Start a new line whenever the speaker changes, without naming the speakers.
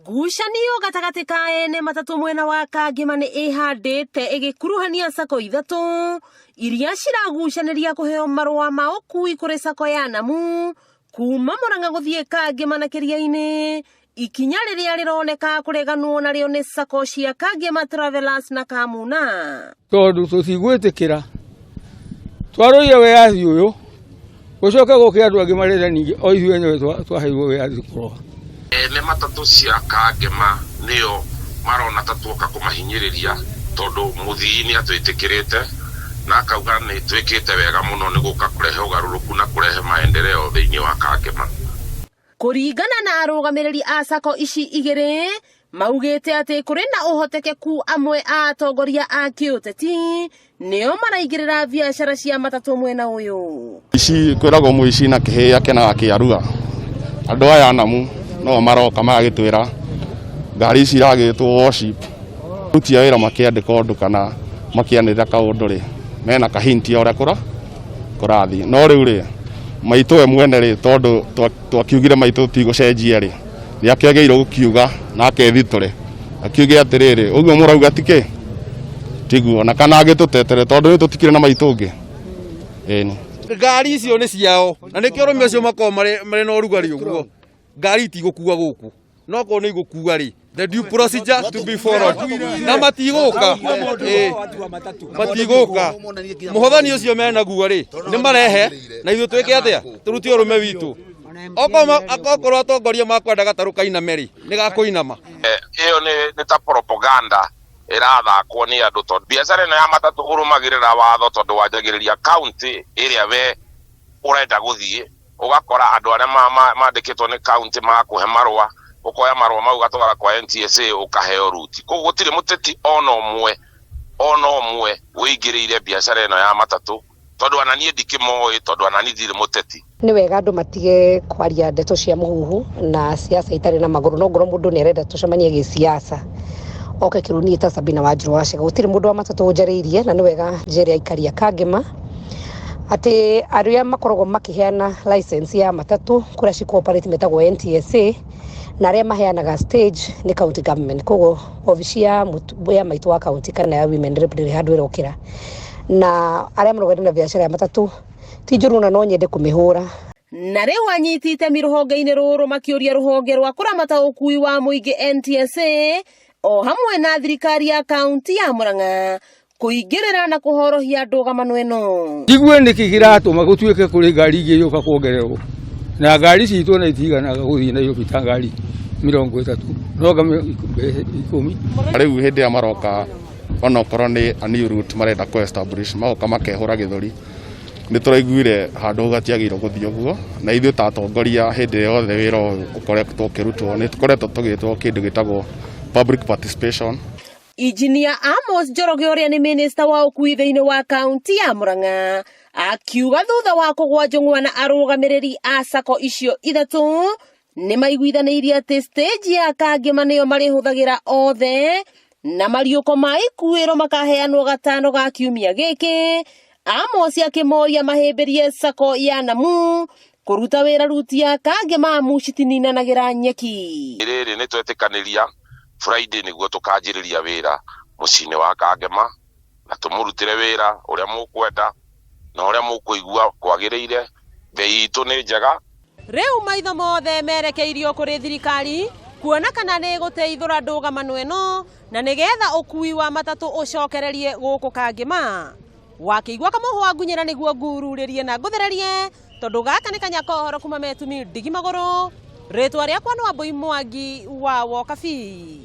Ngucanio gatagatĩ ka ene matatũ mwena wa Kangema nĩ ĩhandĩte ĩgĩkuruhania sacco ithatũ iria ciragucanĩria kũheo marũa ma ũkui kũrĩ sacco ya Namu kuma Murang'a gũthiĩ Kangema na Kĩria-inĩ, ikinya rĩrĩa rĩroneka kũreganwo narĩo nĩ sacco cia Kangema Travelers na Kamuna.
Tondũ tũtigwĩtĩkĩra twarũire wĩyathi ũyũ gũcoke gũke andũ angĩ marĩre ningĩ o ithuĩ enyewe twaheirwo wĩyathi kũrũa.
Ene matatũ cia Kangema nĩo marona ta tuoka kũmahinyĩrĩria tondũ mũthii nĩ atwĩtĩkĩrĩte na akauga nĩ twĩkĩte wega mũno nĩ gũka kũrehe ũgarũrũku na kũrehe maendeleo thĩinĩ wa Kangema.
Kũringana na arũgamĩrĩri a sacco ici igĩrĩ, maugĩte atĩ kũrĩ na ũhotekeku amwe a atongoria a kĩũteti nĩo maraingĩrĩra biacara cia matatũ mwena ũyũ.
Ici kwĩragwo mũici na kĩhĩa kenaga kĩarua. Andũ aya anamu no maroka magagĩtwĩra ngari ici iragĩtwo worship. Aruti a wĩra makĩandĩka ũndũ kana makĩanĩrĩra kaũndũ rĩ, mena kahinti ya ũrĩa kũra kũrathiĩ. No rĩu rĩ, maitũ we mwene rĩ, tondũ twakiugire maitũ tũtigũcenjia rĩ, nĩ akĩagĩrĩirwo gũkiuga na akethitũre akiuge atĩrĩrĩ, ũguo mũrauga ti kĩ tiguo, na kana agĩtũtetere tondũ rĩu tũtikĩrĩ na maitũ ũngĩ. Ĩni.
Ngari icio nĩ ciao na nĩkĩo arũme acio makoragwo marĩ na ũrugarĩ ũguo. Ngari itigũkua gũkũ, no korwo nĩ igũkua rĩ, the due procedure to be followed, na matigũka. Ĩĩ, matigũka. Mũhothani ũcio menaguo rĩ, nĩ marehe na ithuĩ twĩke atĩa? Tũrute ũrũme witũ. Okorwo atongoria makwenda gatarũ kainame rĩ, nĩ gakũinama.
Ĩyo nĩ ta propaganda ĩrathakwo nĩ andũ tondũ biacara ĩno ya matatũ ũrũmagĩrĩra watho tondũ wanjagĩrĩria county ĩrĩa we ũrenda gũthiĩ, ũgakora andũ arĩa mandĩkĩtwo nĩ county magakũhe marũa, ũkoya marũa mau ũgatwara kwa NTSA ũkaheo ruti. Koguo gũtirĩ mũteti ona ũmwe, ona ũmwe ũingĩrĩire biacara ĩno ya matatũ, tondũ ona niĩ ndikĩmoĩ, tondũ ona niĩ ndirĩ mũteti.
Nĩ wega andũ matige kwaria ndeto cia mũhuhu na siasa itarĩ na magũrũ. No ngorwo mũndũ nĩ arenda tũcemanie gĩsiasa oke kĩruniĩ ta Sabina Wanjiru wa Chege. Gũtirĩ mũndũ wa matatũ ũnjarĩirie, na nĩ wega njere aikaria Kangema atĩ arĩa makoragwo makĩheana license ya matatũ kũrĩa ci cooperate metagwo NTSA, na arĩa maheanaga stage nĩ county government. Koguo obici ya maitũ wa county kana ya women rep ndĩrĩ handũ ĩrokĩra, na arĩa marũgamĩte na biacara ya matatũ ti njũru na no nyende kũmĩhũra.
Na rĩu anyiti itemi rũhonge-inĩ rũrũ makĩũria rũhonge rwa kũramata ũkui wa mũingĩ NTSA o hamwe na thirikari ya kaunti ya Murang'a kũingĩrĩra na kũhorohia ndũgamano ĩno.
Njigue nĩkĩ kĩratũma gũtuĩke kũrĩ ngari ingĩ yũka kuongererwo, na ngari citũ na itiganaga gũthiĩ Nairobi ta ngari 30 no nga 10.
Rĩu hĩndĩ ĩrĩa maroka onokorwo nĩ a new route marenda kũ establish, magoka makehũra gĩthũri. Nĩ tũraiguire handũ gatiagĩrĩirwo gũthiĩ ũguo, na ithuĩ ta atongoria hĩndĩ yothe wĩra ũyũ ũkoretwo ũkĩrutwo nĩ tũkoretwo tũgĩtwo kĩndũ gĩtagwo public participation.
Injinia Amos Njoroge ũrĩa nĩ minista wa ũkui thĩinĩ wa kaunti ya Murang'a akiuga thutha wa kũgwa njũng'wa na arũgamĩrĩri a sacco icio ithatũ nĩ maiguithanĩirie atĩ stage ya Kangema nĩyo marĩhũthagĩra othe na mariũko ma ikuĩro makaheanwo gatano ga kiumia gĩkĩ. Amos akĩmoria mahĩmbĩrie sacco ya Namu kũruta wĩra ruti ya Kangema amu citininanagĩra nyeki.
Rĩrĩ nĩ twetĩkanĩria Friday nĩguo tũkanjĩrĩria wĩra mũciĩ-inĩ wa Kangema na tũmũrutĩre wĩra ũrĩa mũkwenda na ũrĩa mũkũigua kwagĩrĩire. Bei itũ nĩ njega.
Rĩu maitho mothe merekeirio kũrĩ thirikari kuona kana nĩ ĩgũteithũra ndũgamano ĩno na nĩgetha ũkui wa matatũ ũcokererie gũkũ Kangema. Wakĩigua kamũhwa ngunyĩra nĩguo ngururĩrie na ngũthererie, tondũ gaka nĩ kanya kohoro kuma metumi ndigi magũrũ. Rĩtwa rĩakwa nĩ Wambui Mwangi wa Wokabi.